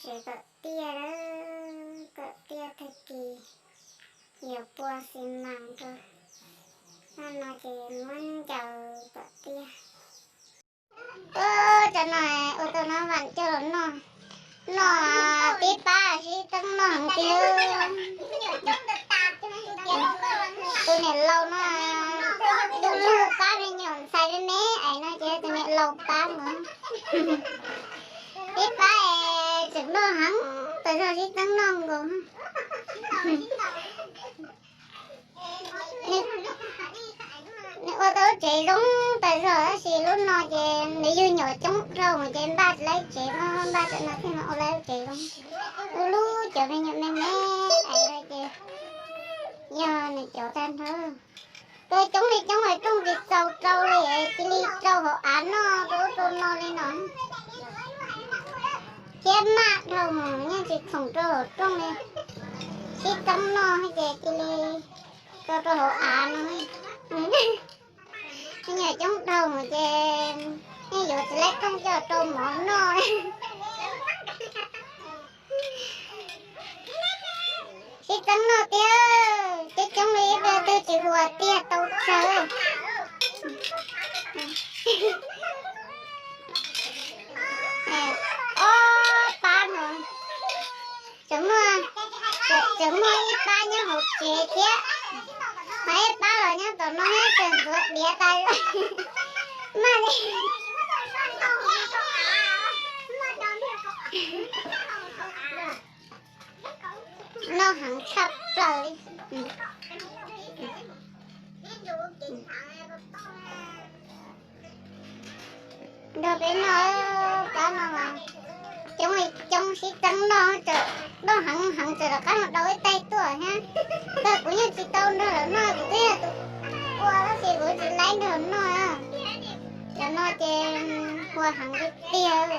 Tsev kom tiaj, kom tiaj tag kis yuav pua xi mas rau. Noj no ces muab ncaws kom tiaj. Ua, cov no ua tau no vam coj los noj. Noj, tib pab sib txeeb noj heev tiag. Tus niam laus no, tus lug pab me nyuam ntxhais li ne, es no ces tus niam laus pab mus. Tib pab es tseem noj heev tas zog, sib txeeb noj nkaus. Nws ua tau lub tsev zoo tas zog tab sis lub no ces nws yug nyuam coob dhau ces npaj tsis laib tsev no, npaj tsev no thiaj ua lub tsev zoo. Lub lub cov me nyuam me me es ces yog nws cov tag nrho. Tuaj coob li coob es rooj tsis txaus rau li, cia li rau hauv av noj rau ub rau no li no. Thiab maj dhau mus yeej tsis khoom rau hauv rooj li. Sib txeeb noj ces cia li rau rau hauv av no. Me nyuam coob dhau mus ces yeej yuav tsis laib rooj coj rau mov noj. Sib txeeb noj tiag, coob coob li ib pliag twg tsis huas tiag tau tsawg. Ob pab no, tseem muaj, tseem muaj ib pab nyob hauv tsev thiab, ho ib pab los nyob tom no thiab, tseem ntxuav diav tas. Mas li, noj heev tshaj plaws li. Nrog peb noj, pab no mas coob li coob, sib txeeb noj, noj heev heev txawm rov qab mus dau ib tais tuaj thiab. Kawg kuv yeej tsis tau nrog lawv noj, kuv twb yog tus ua tab sis kuv tsis laib nrog noj. Cov no ces huas heev tiag tiag.